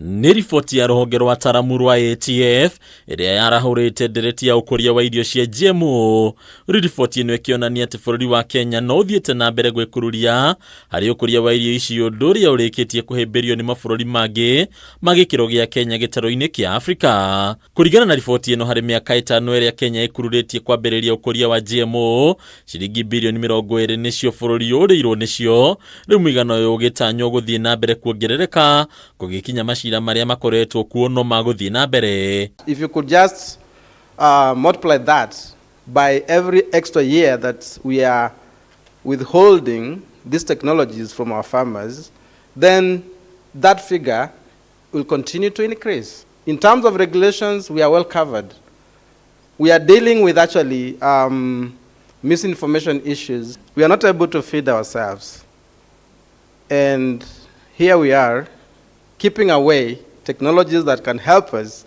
Nĩ riboti ya rũhonge rwa ataramu rwa ATF ĩrĩa yarahũrĩte ndereti ya ũkũria wa irio cia GMO. Riboti ĩno ĩkĩonania atĩ bũrũri wa Kenya no ũthiĩte na mbere gwĩkururia harĩ ũkũria wa irio ici, ũndũ ũrĩa ũrĩkĩtie kũhĩmbĩrio nĩ mabũrũri mangĩ ma gĩkĩro gĩa Kenya gĩtarũ-inĩ kĩa Afrika. Kũringana na riboti ĩno, harĩ mĩaka 5 ĩrĩa Kenya ĩkururĩtie kwambĩrĩria ũkũria wa GMO, ciringi birioni 20 nĩcio bũrũri ũrĩirwo nĩcio. Rĩu mũigana ũyũ ũgĩtanywo gũthiĩ na mbere kuongerereka kũgĩkinya macira marĩa makoretwo kuo no magũthiĩ na mbere. If you could just multiply that by every extra year that we are withholding these technologies from our farmers, then that figure will continue to increase. In terms of regulations, we are well covered. We are dealing with actually misinformation issues. We are not able to feed ourselves. And here we are, keeping away technologies that can help us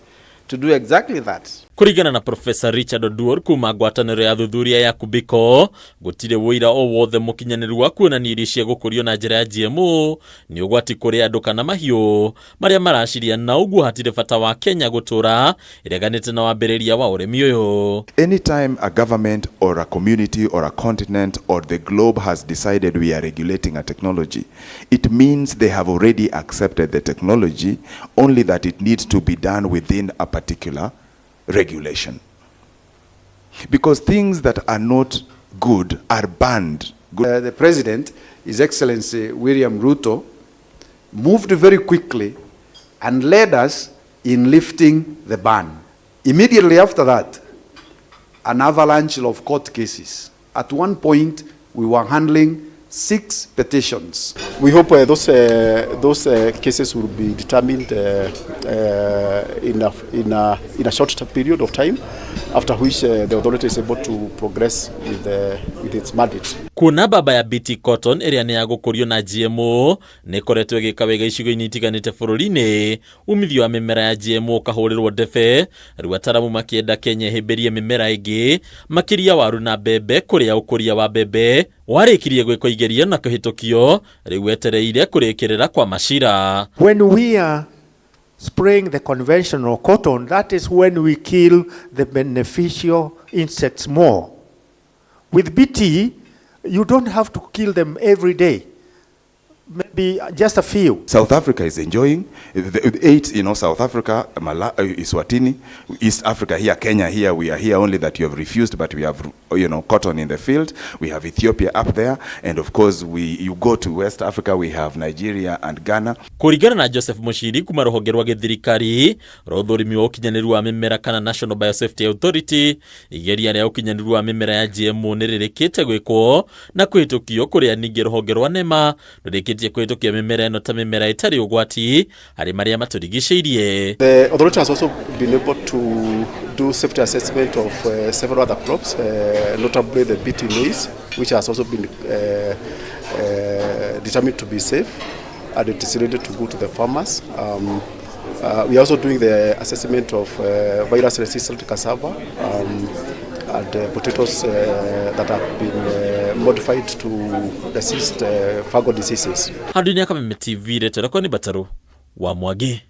to do exactly that. Kũringana na Profesa Richard Oduor kuma ngwatanĩro ya thuthuria ya Kubiko, gũtirĩ ũira o wothe mũkinyanĩru wa kuonania irio cia gũkũrio na njĩra ya GMO nĩ ũgwati kũrĩ andũ kana mahiũ marĩa maraciria, na ũguo hatirĩ bata wa Kenya gũtũra ĩreganĩte na wambĩrĩria wa ũrĩmi ũyũ. Anytime a government or a community or a continent or the globe has decided we are regulating a technology, it means they have already accepted the technology, only that it needs to be done within a particular regulation. Because things that are not good are banned. Good. The President, His Excellency William Ruto, moved very quickly and led us in lifting the ban. Immediately after that, an avalanche of court cases. At one point, we were handling six petitions. We hope those cases will be determined in a short period of time, after which the authority is able to progress with its mandate. Kuona mbamba ya BT Cotton ĩrĩa nĩ ya gũkũrio na GMO nĩ ĩkoretwo ĩgĩka wega icigo-inĩ itiganĩte bũrũri-inĩ, umithio wa mĩmera ya GMO ũkahũrĩrwo ndebe. Rĩu ataramu makĩenda Kenya ĩhĩmbĩrie mĩmera ĩngĩ, makĩria waru na mbembe, kũrĩa ũkũria wa mbembe warĩkirie gwĩkwo igerio na kũhĩtũkio, rĩu wetereire kũrĩkĩrĩra kwa macira. When we are spraying the conventional cotton, that is when we kill the beneficial insects more. With BT, you don't have to kill them every day. Maybe just a few. South Africa is enjoying the eight, South Africa, Eswatini, East Africa here, Kenya here. We are here only that you have refused, but we have cotton in the field. We have Ethiopia up there, and of course, we you go to West Africa, we have Nigeria and Ghana. Kũringana na Joseph Mushiri kuma rũhonge rwa gĩthirikari rwa ũthũrimi wa ũkinyanĩru wa mĩmera kana National Biosafety Authority, igeria rĩa ũkinyanĩru wa mĩmera ya GMO nĩ rĩrĩkĩte gwĩkwo na kũhĩtũkio, kũrĩa ningĩ rũhonge rwa NEMA rũrĩkĩtie kũhĩtũkia mĩmera ĩno ta mĩmera ĩtarĩ ũgwati harĩ marĩa matũrigicĩirie. The authority has also been able to do safety assessment of several other crops, notably the BT maize, which has also been determined to be safe and it is ready to go to the farmers. We are also doing the assessment of virus-resistant cassava and potatoes that have been modified to resist fungal diseases. Handũ-inĩ ya Kameme TV, rĩtwa rĩakwa nĩ Batarũ wa Mwangi.